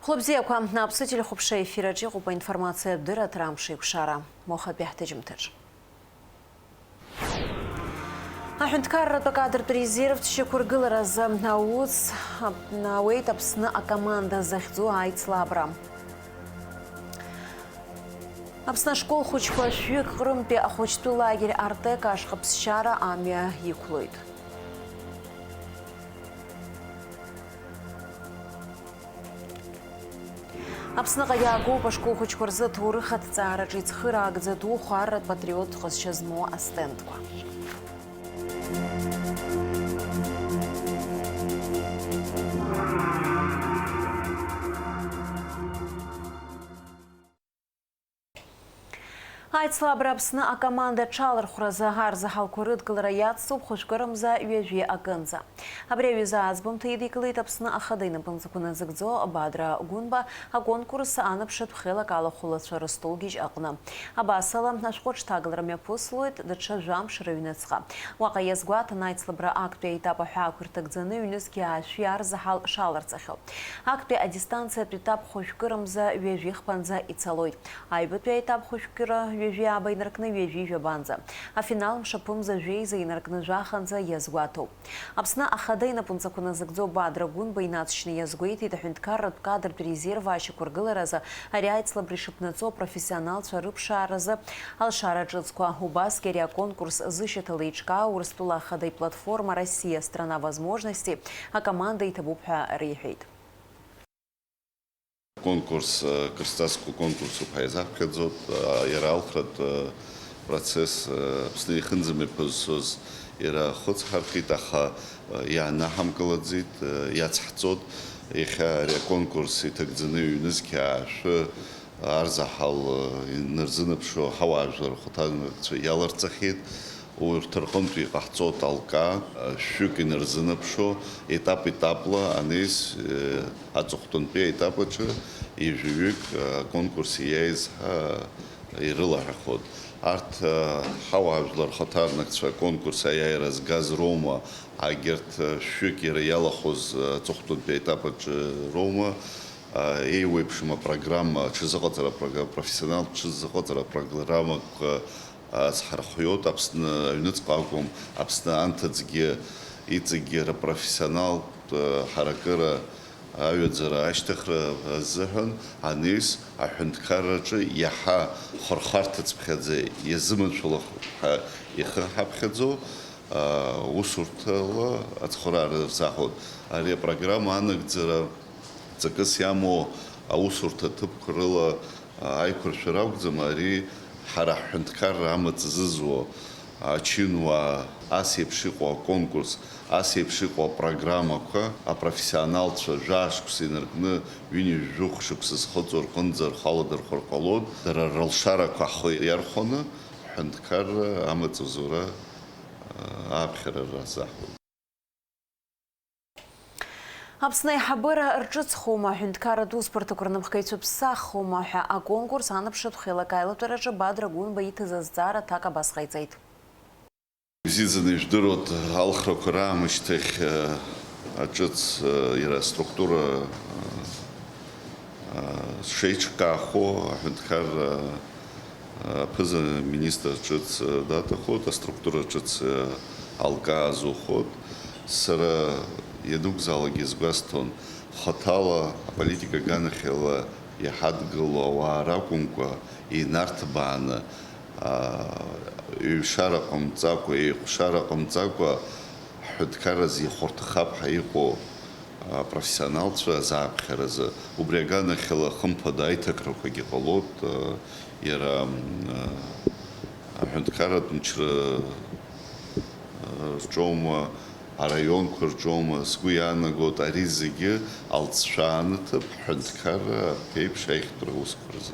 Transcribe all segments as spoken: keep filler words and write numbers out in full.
Хәлыбзиақәа, Аԥсны телехәаԥшра ефир аҿы иҟоуп аинформациатә дырраҭара Амш еиқәшара. Уахатәи ҳҭыжьымҭаҿ. Аҳәынҭқарратә акадртә резерв шьақәыргыларазы аус ауеит Аԥсны акоманда захьӡу аицлабра. Аԥсны ашкол хәыҷқәа шәҩык Ҟрымтәи ахәыҷтәы лагер Артек ашҟа ԥсшьара амҩа иқәлоит. Аԥсныҟа иаагоуп ашкол хәыҷқәа рзы аҭоурых аҭҵаараҿы ицхыраагӡатәу хәарратә патриоттә ҟазшьа змоу астендқәа. Аицлабра Аԥсны акоманда аҽалархәразы арзаҳалқәа рыдкылара иацлоуп хәажәкырамза ҩажәи акынӡа. Абри аҩыза аӡбамҭа идикылеит Аԥсны Ахада инапынҵақәа назыгӡо Бадра Гәынба аконкурс анаԥшратә хеилак алахәылацәа рыстолгьежь аҟны. Абасала, ашәҟәы аҽҭагалара мҩаԥыслоит даҽа жәамш рыҩныҵҟа. Уаҟа иазгәаҭан аицлабра актәи аетап аҳәаақәа ирҭагӡаны ҩнызқь аашәи арзаҳал шаларҵахьоу. Актәи адистанциатә етап хәажәкырамза ҩажәи хԥанӡа ицалоит. Аҩбатәи аетап хәажәкыра ҩажәи ааба инаркны ҩажәи жәабанӡа. Афинал мшаԥымза жәеиза инаркны жәаханӡа иазгәаҭоуп. Аԥсны Ахада инапынҵақәа назыгӡо Бадра Гәынба инаҵшьны иазгәеиҭеит аҳәынҭқарратә кадртә резерв ашьақәыргыларазы ари аицлабра ишыԥнаҵо апрофессионалцәа рыԥшааразы алшара ҿыцқәа. Убасгьы ари аконкурс зышьаҭала еиҿкаау Урыстәыла Ахада иплатформа «Россия — страна возможностей» акоманда иҭабуп ҳәа реиҳәеит. Конкурс, э, кырзҵазкуа конкурсуп ҳәа иазаҳԥхьаӡоит, э, иара алхратә, э, процесс, э, Аԥсны ихынӡамҩаԥызсуаз иара ахы цҳархеит, аха, э, иаанаҳамкылаӡеит, э, иацҳҵоит. Иахьа ари аконкурс иҭагӡаны ҩнызқь аашәы арзаҳал, э, инарзынаԥшуа ҳауаажәлар рхаҭарнакцәа иаларҵахьеит. Урҭ рҟынтә иҟаҳҵоит алка, шәҩык инарзынаԥшуа, етап-етапла анеис, э, аҵыхәтәантәи аетап аҿы ҩажәаҩык, э, аконкурс ииааиз ҳәа ирылаҳәахоит. Арҭ, э, ҳауаажәлар рхаҭарнакцәа аконкурс аиааира згаз роума, агьырҭ, э, шәҩык иара иалахәыз, э, аҵыхәтәантәи аетап аҿы роума, э, еиуеиԥшым апрограмма, аҽазыҟаҵара програ-, профессионалтә ҽазыҟаҵара программақәа азҳархиоит Аԥсны аҩныҵҟа акәым, Аԥсны анҭыҵгьы, иҵегьгьы рпрофессионалтә ҳаракыра аҩаӡара ашьҭыхра азыҳәан анеис аҳәынҭқарраҿы иаҳа хырхарҭацыԥхьаӡа иазыманшәалахоит ҳәа ихы ҳаԥхьаӡо, а, усурҭала ацхыраара рзаҳауеит. Ари апрограмма анагӡара ҵакыс иамоу аусурҭа ҭыԥқәа рыла аиқәыршәара акәӡам, ари ҳара ҳҳәынҭқарра амаҵ зызуа ачынуаа, ас еиԥш иҟоу аконкурс, ас еиԥш иҟоу апрограммақәа, апрофессионалцәа жәаа шықәса инаркны ҩынҩажәи жәохә шықәса зхыҵуа рҟынӡа рхы аладырхәыр ҟалоит, дара рылшарақәа ҳхы иархәаны ҳҳәынҭқарра амаҵ зура, ааԥхьара рзаҳуеит. Аԥсны аиҳабыра рҿыцхома, аҳәынҭқарратә усбарҭақәа рнапхгаҩцәа ԥсаххома ҳәа аконкурс анаԥшратә хеилак аилатәараҿы Бадра Гәынба иҭаз азҵаара аҭак абас ҟаиҵеит. Ибзиаӡаны ижәдыруеит, алхрақәа раамышьҭахь, э, аҿыц, э, иара аструктура, э, э, шеиҿкаахо аҳәынҭқарра аԥыза-министр ҿыц, э, даҭахоит, аструктура ҿыц, э, алкаа азухоит. Сара ианакәзаалакгьы сгәасҭон, хаҭала аполитика аганахьала иҳадгыло ауаа ракәымкәа, инарҭбааны, аа, ҩшара ҟамҵакәа, еиҟәшара ҟамҵакәа, ҳҳәынҭқарразы ихәарҭахап ҳәа иҟоу апрофессионалцәа азааԥхьаразы. Убри аганахьала, хымԥада, аиҭакрақәагьы ҟалоит, э, иара, м, э, аҳәынҭқарратә мчра, э, рҿоума, араионқәа рҿоума, сгәы иаанагоит, ари зегьы алҵшәа анаҭап ҳҳәынҭқарра аԥеиԥш аихтәра аусқәа рзы.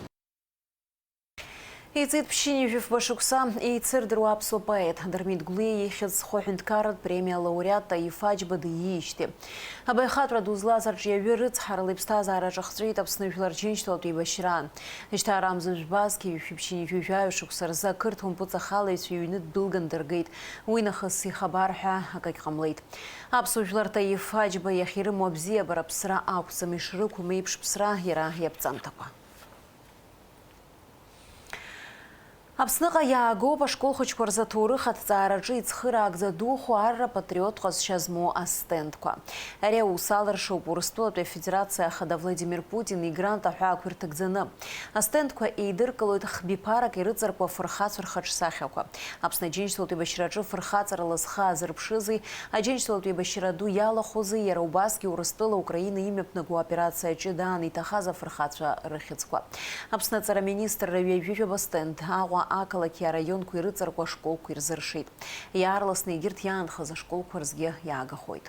Иҵит ԥшьынҩажәи фба шықәса еицырдыруа аԥсуа поет Дырмит Гәлиа ихьӡ зху аҳәынҭқарратә премиа лауреат Таиф Аџьба диижьҭеи. Абаҩхатәра ду злаз арҿиаҩы рыцҳарала иԥсҭазаара аҿахҵәеит Аԥсны Жәлар Џьынџьтәылатә еибашьраан. Жьҭаара амза жәба зқьи жәшәи ԥшьынҩажәи жәаҩа шықәса рзы ақырҭуа мпыҵахалаҩцәа иҩны ддәылган дыргеит. Уи нахыс ихабар ҳәа акагь ҟамлеит. Аԥсуа жәлар Таиф Аџьба иахь ирымоу абзиабара ԥсра акәӡам, ишрықәым еиԥш ԥсра иара иаԥҵамҭақәа. Аԥсныҟа иаагоуп ашкол хәыҷқәа рзы аҭоурых аҭҵаараҿы ицхыраагӡа духу арра патриот ҟазшьа змоу астендқәа. Ари аус алыршоуп Урыстәылатәи Афедерациа Ахада Владимир Путин игрант аҳәаақәа ирҭагӡаны. Астендқәа еидыркылоит хбиԥарак ирыҵаркуа афырхацәа рхаҿсахьақәа. Аԥсны Аџьынџьтәылатә еибашьраҿы фырхаҵарала зхы аазырԥшызи, Аџьынџьтәылатә еибашьра ду иалахәызи, иара убасгьы Урыстәыла Украина имҩаԥнаго аоперациа ҷыда аан иҭахаз афырхацәа рыхьӡқәа. Аԥсны аҵара министрра ҩажәи жәаба стенд Аҟәа ақалақьи араионқәеи рыҵаркуа ашколқәа ирзыршеит. Иаарласны егьырҭ иаанхаз ашколқәа рзгьы иаагахоит.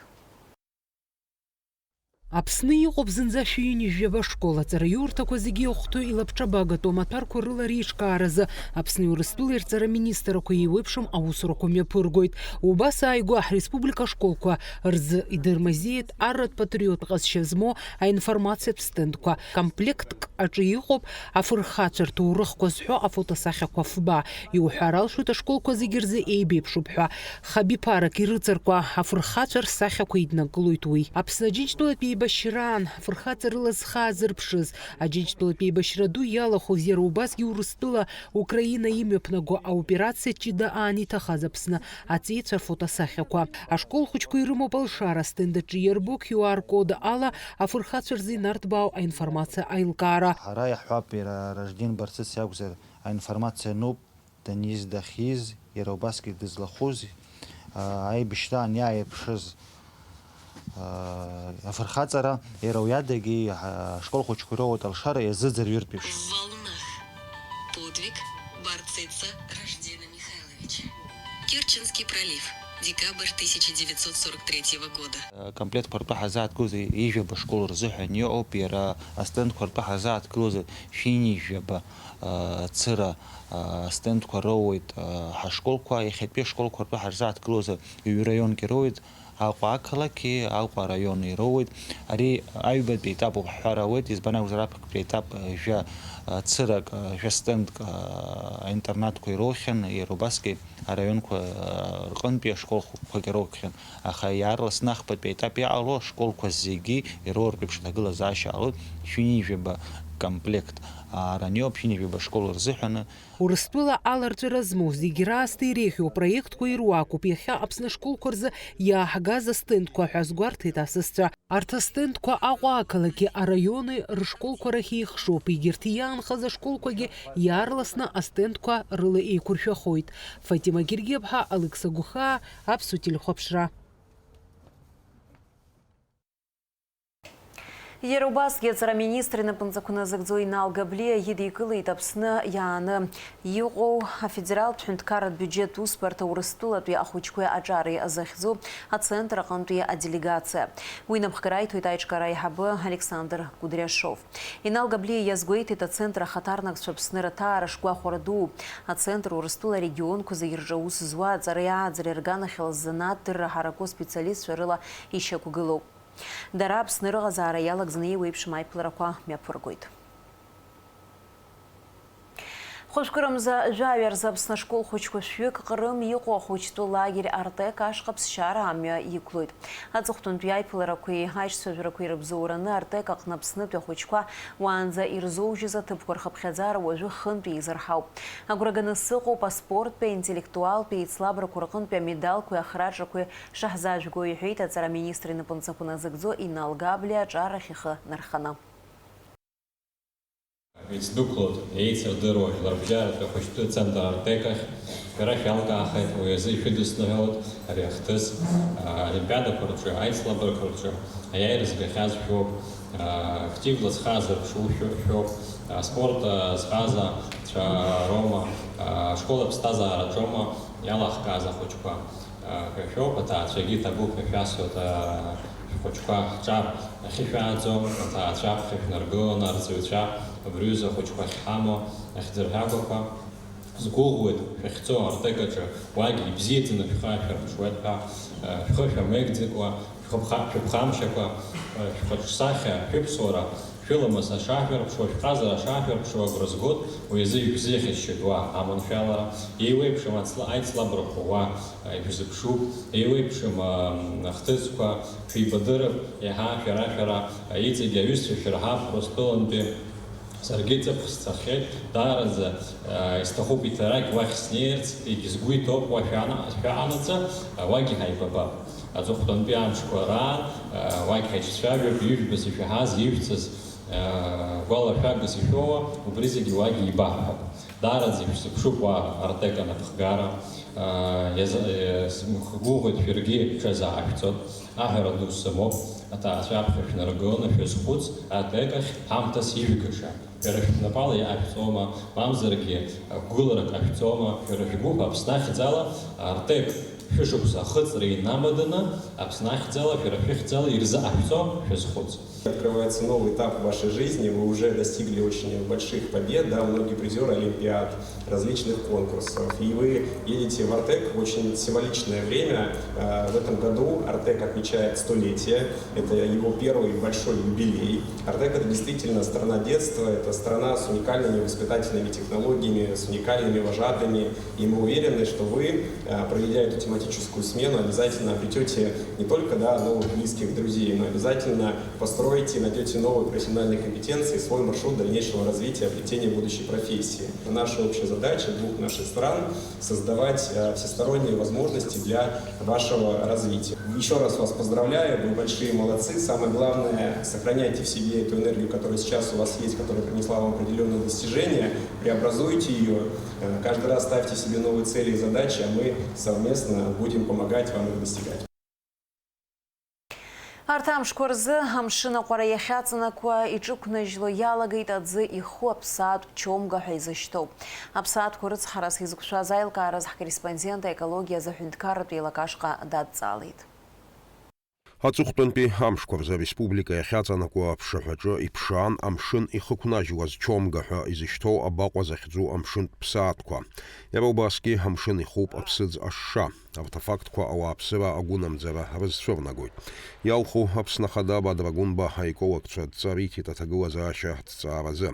Аԥсны иҟоуп зынӡа шәи ҩынҩажәи жәаба школ. Аҵараиурҭақәа зегьы иахәҭоу илабҿабагатәу амаҭәарқәа рыла реиҿкааразы Аԥсни Урыстәылеи рҵара министрақәа еиуеиԥшым аусурақәа мҩаԥыргоит. Убас ааигәа ҳреспублика ашколқәа рзы идырмазеиит арратә патриот ҟазшьа змоу аинформациатә стендқәа. Комплектк аҿы иҟоуп афырхацәа рҭоурыхқәа зҳәо афотосахьақәа фба. Иуҳәар алшоит ашколқәа зегьы рзы еибеиԥшуп ҳәа. Хабиԥарак ирыҵаркуа афырхацәа рсахьақәа еиднакылоит уи. Аԥсны Аџьынџьтәылатә еибашьраан афырхаҵа рыла зхы аазырԥшыз, Аџьынџьтәылатә еибашьра ду иалахәыз, иара убасгьы Урыстәыла Украина имҩаԥнаго аоперациа ҷыда аан иҭахаз Аԥсны аҵеицәа рфотосахьақәа. Ашкол хәыҷқәа ирымоуп алшара, астенд аҿы иарбоу QR код ала афырхацәа рзы инарҭбаау аинформациа аилкаара. Ҳара иаҳҳәап, иара Ражден Барцыц иакәзар, аинформациа ануп, даниз, дахьиз, иара убасгьы дызлахәыз, аа, аибашьраан иааирԥшыз, аа, афырхаҵара, иара уиадагьы, аа, ашкол хәыҷқәа ироуеит алшара иазыӡырҩыртә еиԥш. В волнах. Подвиг Барцыца Раждена Михайловича. Керченский пролив. Декабрь тысяча девятьсот сорок третьего года. Комплектқәа ртәы ҳазааҭгылоз ижәаба школ рзыҳәан иҟоуп, иара астендқәа ртәы ҳазааҭгылоз шәи ҩынҩажәи жәаба, аа, цыра, аа, астендқәа роуеит, аа, ҳашколқәа, иахьатәи ашколқәа ртәы ҳарзааҭгылоз ҩ-раионк ироуеит, Аҟәа ақалақьи Аҟәа араиони роуеит. Ари аҩбатәи етап ауп ҳҳәар ауеит, избан акәзар, аԥктәи етап, аа, жәа, аа, цырак, аа, жәа стендк, аа, аинтернатқәа ироухьан, иара убасгьы араионқәа, аа, рҟынтәи ашколқәагьы роухьан. Аха иаарласны ахԥатәи аетап иҟало ашколқәа зегьы ироуртә еиԥш аҭагылазаашьа ҟалоит, шәи ҩынҩажәи жәаба комплект аараны иоуп, шәи ҩынҩажәи жәаба школ рзыҳәаны. Урыстәыла аларҵәара змоу зегьы раасҭа иреиӷьу апроектқәа ируакуп иахьа Аԥсны ашколқәа рзы иааҳгаз астендқәа ҳәа азгәарҭеит асасцәа. Арҭ астендқәа Аҟәа ақалақьи араиони рышколқәа рахь еихшоуп, егьырҭ иаанхаз ашколқәагьы иаарласны астендқәа рыла еиқәыршәахоит. Фатима Гергиаԥҳа, Алықьса Гәхаа, Аԥсуа телехәаԥшра. Иара убасгьы аҵара аминистр инапынҵақәа назыгӡо Инал Габлиа идикылеит Аԥсны иааны иҟоу афедералтә ҳәынҭқарратә биуџьет усбарҭа Урыстәылатәи ахәыҷқәеи аҿареи захьӡу ацентр аҟынтәи аделегациа. Уи инапхгара иҭоит аиҿкаара аиҳабы Александр Кудряшов. Инал Габлиа иазгәеиҭеит ацентр ахаҭарнакцәа Аԥсны раҭаара шгәахәара дуу. Ацентр Урыстәыла арегионқәа зегьы рҿы аус зуа аҵареи ааӡареи рганахьала ззанааҭ дырра ҳараку аспециалистцәа рыла ишьақәгылоуп. Дара Аԥсны рыҟазаара иалагӡаны еиуеиԥшым аиԥыларақәа мҩаԥыргоит. Хәажәкырамза жәаҩа рзы Аԥсны ашкол хәыҷқәа шәҩык Ҟрым иҟоу ахәыҷтәы лагер Артек ашҟа ԥсшьара амҩа иқәлоит. Аҵыхәтәантәи аиԥыларақәеи аиҿцәажәарақәеи рыбзоураны Артек аҟны Аԥснытәи ахәыҷқәа уаанӡа ирзоужьыз аҭыԥқәа рхыԥхьаӡара уажәы хынтә еизырҳауп. Агәра ганы сыҟоуп аспорттәи, аинтеллектуалтәи еицлабрақәа рҟынтәи амедалқәеи ахраҿақәеи шаҳзаажәго, иҳәеит аҵара аминистр инапынҵақәа назыгӡо Инал Габлиа аҿарахь ихы нарханы. Ицдәықәлоит еицырдыруа жәларбжьаратәи ахәыҷтәы центр Артек ахь. Шәара шәалкаахеит, уи азы ишәыдысныҳәалоит ари ахҭыс. Олимпиадақәа рҿы, аицлабрақәа рҿы аиааира згахьаз шәоуп. Активла зхы аазырԥшу шәо-, шәоуп. Аспорт азҟазацәа роума, ашкол аԥсҭазаараҿоума иалахкааз ахәыҷқәа? Ҳәа шәоуп, аҭаацәагьы иҭабуп ҳәа шәасҳәоит, шәхәыҷқәа ҳҿар ахьышәааӡо, аҭаацәа аԥхьа шәнаргыланы, арҵаҩцәа, убри аҩыза ахәыҷқәа ахьҳамоу ахьӡырҳәагақәа. Сгәыӷуеит шәахьцо Артек аҿы, уагь ибзиаӡаны шәхы аашәырԥшуеит ҳәа, шәхы шәамеигӡакәа, шәхыԥха-, шәыԥхамшьакәа, шәхаҿсахьа, шәыԥсуара, шәыламыс ашаашәырԥшуа, шәҟазара ашаашәырԥшуа агәра згоит, уи азы ишәзеиӷьасшьоит уа аманшәалара, еиуеиԥшым ацла-, аицлабрақәа уа ишәзыԥшуп, еиуеиԥшым ахҭысқәа шәеибадырып, еиҳа шәара-шәара иҵегь аҩызцәа шәырҳап Урыстәылантәи. Саргьы ҵыԥх сцахьеит, даараӡа, э, исҭахуп иҭарагь уахь снеирц, егьи сгәы иҭоуп уа шәаана-, шәаанаҵы, э, уагь ҳаибабап. Аҵыхәтәантәи амшқәа раан, э, уагь ҳаицәцәажәап, ижәбаз, ишәаҳаз, ижәцыз, э, гәалашәагас ишәоуа, убри зегьы уагь еибаҳҳәап. Даараӡа ишәзыԥшуп уа Артек анапхгара, э, иаза-, э, сгәыӷуеит шәаргьы шәазаашәҵот, аҳәара ду сымоуп, аҭаацәа аԥхьа шәнаргыланы шәазхәыц, Артек ахь ҳамҭас ижәгаша. Шәара шәнапала иаашәҵома, мамзаргьы гәыларак ашәҵома, шәара шәгәыԥ Аԥсны ахьӡала Артек шәышықәса ахыҵра инамаданы, Аԥсны ахьӡала, шәара шәыхьӡала ирзаашәҵо шәазхәыц. Открывается новый этап в вашей жизни, вы уже достигли очень больших побед, да, многие призеры Олимпиад, различных конкурсов, и вы едете в Артек в очень символичное время. Э, в этом году Артек отмечает столетие, это его первый большой юбилей. Артек — это действительно страна детства, это страна с уникальными воспитательными технологиями, с уникальными вожатыми, и мы уверены, что вы, э, проведя эту тематическую смену, обязательно обретете не только, да, новых близких друзей, но обязательно построите и найдёте новые профессиональные компетенции, свой маршрут дальнейшего развития, обретения будущей профессии. Наша общая задача двух наших стран — создавать, э, всесторонние возможности для вашего развития. Ещё раз вас поздравляю, вы большие молодцы. Самое главное, сохраняйте в себе эту энергию, которая сейчас у вас есть, которая принесла вам определённые достижения, преобразуйте её. Э, каждый раз ставьте себе новые цели и задачи, а мы совместно будем помогать вам их достигать. Арҭ амшқәа рзы амшын аҟәара иахьаҵанакуа иҿықәнажьло иалагеит аӡы иху аԥсаатә чомга ҳәа изышьҭоу. Аԥсаатәқәа рыцҳарас изықәшәаз аилкаараз ҳкорреспондент аекологиа азы аҳәынҭқарратә еилак ашҟа дадҵаалеит. Аҵыхәтәантәи амшқәа рзы ареспублика иахьаҵанакуа аԥшаҳәаҿы иԥшаан амшын ихықәнажьуаз чомга ҳәа изышьҭоу абаҟа захьӡу амшынтә ԥсаатәқәа. Иара убасгьы амшын ихуп аԥсыӡ ашша. Арҭ афактқәа ауааԥсыра агәынамӡара рызцәырнагоит. Иалху Аԥсны Ахада Бадра Гәынба аекологцәа адҵа риҭеит аҭагылазаашьа аҭҵааразы.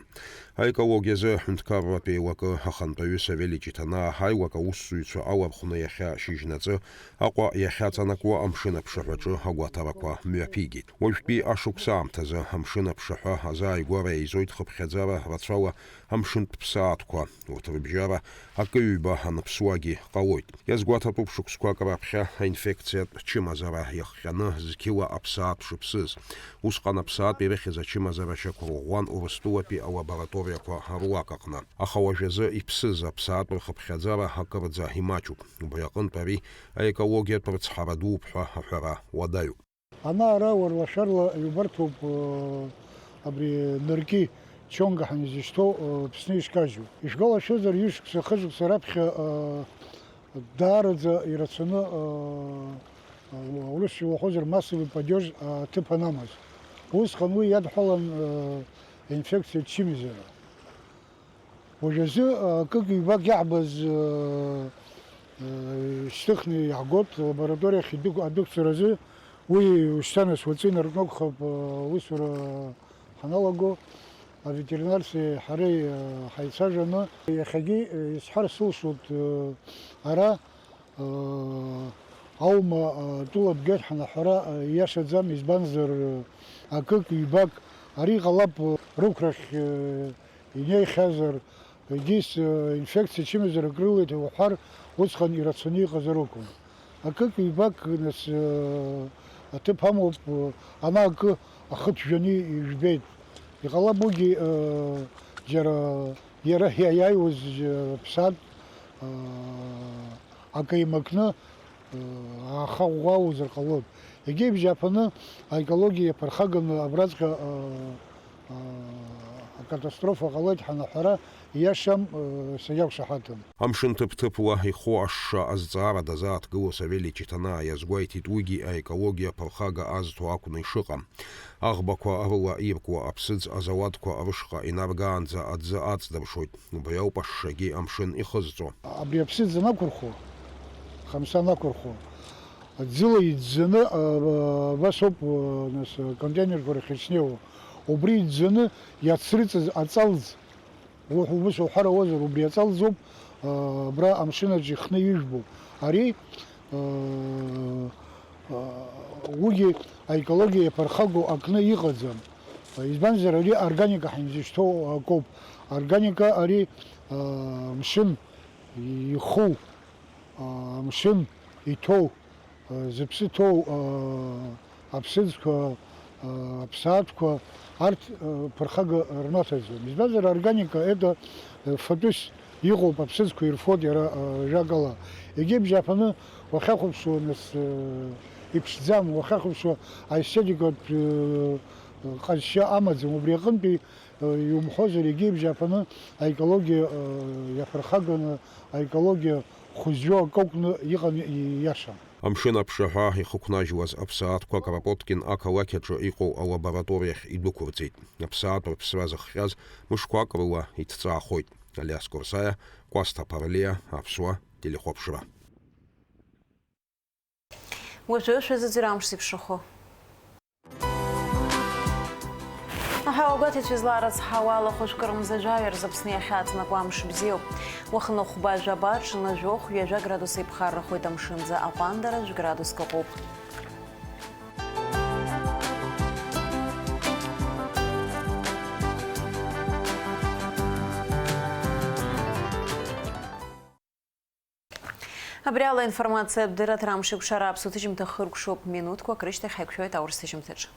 Аекологиазы аҳәынҭқарратә еилакы ахантәаҩы Савели Ҷиҭанаа аилак аусзуҩцәа алархәны иахьа шьыжьнаҵы Аҟәа иахьаҵанакуа амшын аԥшаҳәаҿы агәаҭарақәа мҩаԥигеит. Уажәтәи ашықәс аамҭазы амшын аԥшаҳәа азааигәара еизоит хыԥхьаӡара рацәала амшынтә ԥсаатәқәа. Урҭ рыбжьара акы-ҩба аныԥсуагьы ҟалоит. Иазгәаҭатәуп шықәсқәак раԥхьа аинфекциатә чымазара иахҟьаны зқьыла аԥсаатә шыԥсыз. Усҟан аԥсаатә ирыхьыз ачымазара шьақәырӷәӷәан Урыстәылатәи алабораториақәа руак аҟны. Аха уажәазы иԥсыз аԥсаатә рхыԥхьаӡара акырӡа имаҷуп. Убри аҟынтә ари аекологиатә рыцҳара дууп ҳәа аҳәара уадаҩуп. Ана-ара уарлашәарла иубарҭоуп, э, абри нырки чонга ҳәа изышьҭоу, э, Аԥсны ишкажьу. Ишгәалашәозар, ҩышықәса, хышықәса раԥхьа, э, даараӡа ирацәаны, э, э, урысшәа уаҳәозар, массовый падеж аҭыԥ анамаз. Усҟан уи иадҳәалан, э, инфекциа чымазара. Уажәазы, а, акык-ҩбак иаҳбаз, а, а, шьҭыхны иаҳгоит, лабораториахь идәықә-, адәықәҵаразы, уи ушьҭа нас уаҵәы инаркнагахап, а, аусура ҳаналаго, аветеринарцәеи ҳареи, а, ҳаицәажәаны, иахьагьы, а, исҳәар сылшоит, а, ара, Аума, атәыла бгеит ҳәа аҳәара ииашаӡам, избанзар, акык, ҩбак ари ҟалап, рықәрахь инеихьазар, егьыс инфекциа чымазарак рылеит уҳәар, усҟан ирацәаны иҟазар акәын. Акык, ҩбак, нас, аҭыԥ амоуп, ана акы ахы ҭжәаны ижәбеит. Иҟалап уигьы, џьара иара иаиааиуаз, ԥсаатә, акы еимакны, ааха ӷәӷәа аузар ҟалоит. Егьа ибжьаԥаны аекологиа иаԥырхаганы абраҵәҟьа, Катастрофа ҟалоит ҳәа анаҳәара ииашам, э, сагьақәшаҳаҭым. Амшын ҭыԥ-ҭыԥуа иху ашша азҵаара дазааҭгыло Савели Чиҭанаа иазгәеиҭеит, уигьы аекологиа аԥырхага азҭо акәны ишыҟам. Аӷбақәа рыла иркуа аԥсыӡ азауадқәа рышҟа инаргаанӡа аӡы аҵдыршоит. Убри ауп ашшагьы амшын ихызҵо. Абри аԥсыӡ анақәырхо, хамса анақәырхо, аӡыла иӡӡаны, а, абас ауп, а, нас, аконтейнерқәа рахь ишнеиуа. Убри иӡӡаны иацрыҵыз аҵалӡ, уҳ-, ус уҳәар ауазар, убри аҵалӡоуп, а, абра амшын аҿы ихны ижәбо. Ари, а, а, уигьы аекологиа иаԥырхагоу акны иҟаӡам. Избанзар, ари органика ҳәа изышьҭоу акоуп. Органика ари, а, мшын иху, а, амшын иҭоу, а, зыԥсы ҭоу, а, аԥсыӡқәа, а, аԥсаатәқәа, арҭ, а, ԥырхага рнаҭаӡом. Избанзар, органика это, э, фатәыс иҟоуп, аԥсыӡқәа ирфоит иара, а, жәакала. Егьи абжьааԥаны уахьахәаԥшуа, нас, э, иԥшӡам, уахьахәаԥшуа аестетикатә, э, ҟазшьа амаӡам. Убри аҟынтәи Иумҳәозар, егьи абжьааԥаны аекологиа, э, иаԥырхаганы, аекологиа хәызҩо акы акәны иҟан, ииашам. Амшын аԥшаҳәа ихықәнажьуаз аԥсаатәқәа Кропоткин ақалақь аҿы иҟоу алабораториахь идәықәырҵеит. Аԥсаатә рыԥсра зыхҟьаз мышқәак рыла иҭҵаахоит. Алиас Курсаиа, Кәасҭа Ԥарлиа, Аԥсуа телехәаԥшра. Уажәы шәазыӡырҩ амш зеиԥшрахо. Аҳауагәаҭаҩцәа зларыцҳауа алахәыжәкырамза жәаҩа рзы Аԥсны иахьаҵанакуа амш бзиоуп. Уахынла хәба жәаба, аҽны жәохә, ҩажәа градус еиԥхаррахоит, амшынӡы аҟәандара жәградуск ыҟоуп. Абри ала информациатә дырраҭара амш еиқәшара аԥсуа ҭыжьымҭа хыркәшоуп, минуҭқәак рышьҭахь ҳаиқәшәоит аурыс ҭыжьымҭаҿы.